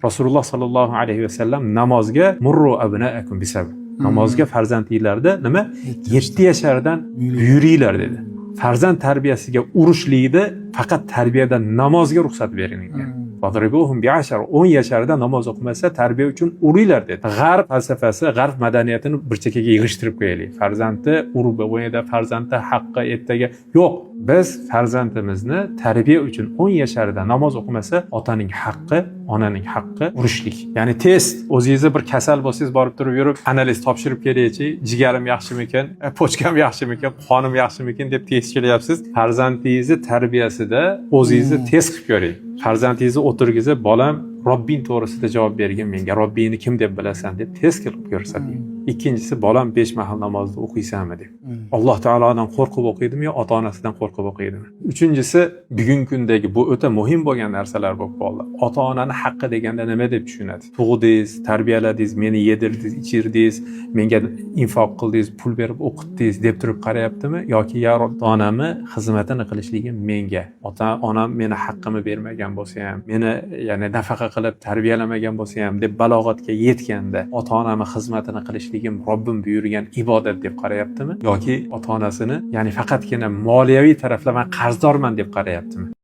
Rasululloh sollallohu alayhi vasallam namozga murru abnaakum bisab, namozga farzandinglarda nima, 7 yashardan buyuringlar dedi. Farzand tarbiyasiga urushlikni faqat tarbiyada namozga ruxsat berilgan. Vadribuhum bi'ashar, 10 yasharida namoz o'qimasa, tarbiya uchun uringlar dedi. G'arb falsafasi, g'arb madaniyatini bir chekkaga yig'ishtirib qo'yaylik. Farzandni urib o'yinda, farzandni haqqi ertaga yo'q. Biz farzandimizni tarbiya uchun 10 yasharida namoz o'qimasa, otaning haqqi, onaning haqqi urishlik. Ya'ni test, o'zingizni bir kasal bo'lsangiz, borib turib yurib analiz topshirib kelaychi, jigarim yaxshimikan, почка m yaxshimikan, qonim yaxshimikan deb tekshirilyapsiz. Farzandingizni tarbiyasida o'zingizni test qilib ko'ring. Farzandingizni o'tirgizib, "Bolam, Robbing to'g'risida javob bergin menga, Robbingni kim deb bilasan?" deb test qilib ko'rsating. Ikkinchisi, "Bolam, besh mahal namozni o'qiysanmi?" deb. Alloh taolodan qo'rqib o'qiydimi yo ota onasidan qo'rqib o'qiydimi? Uchinchisi, bugungi kundagi bu o'ta muhim bo'lgan narsalar bo'lib qoldi. Ota onani haqqi deganda nima deb tushunadi? Tug'dingiz, tarbiyaladingiz, meni yedirdingiz, ichirdingiz, menga infoq qildingiz, pul berib o'qitdingiz deb turib qarayaptimi yoki ya ota onamni xizmatini qilishligim menga, ota onam meni haqqimni bermagan bo'lsa ham, meni ya'ni nafaqa qilib tarbiyalamagan bo'lsa ham deb balog'atga yetganda ota onamni xizmatini qilishligim Robbim buyurgan ibodat deb qarayaptimi yoki ota onasini ya'ni faqatgina moliyaviy taraflama qarzdorman deb qarayaptimi?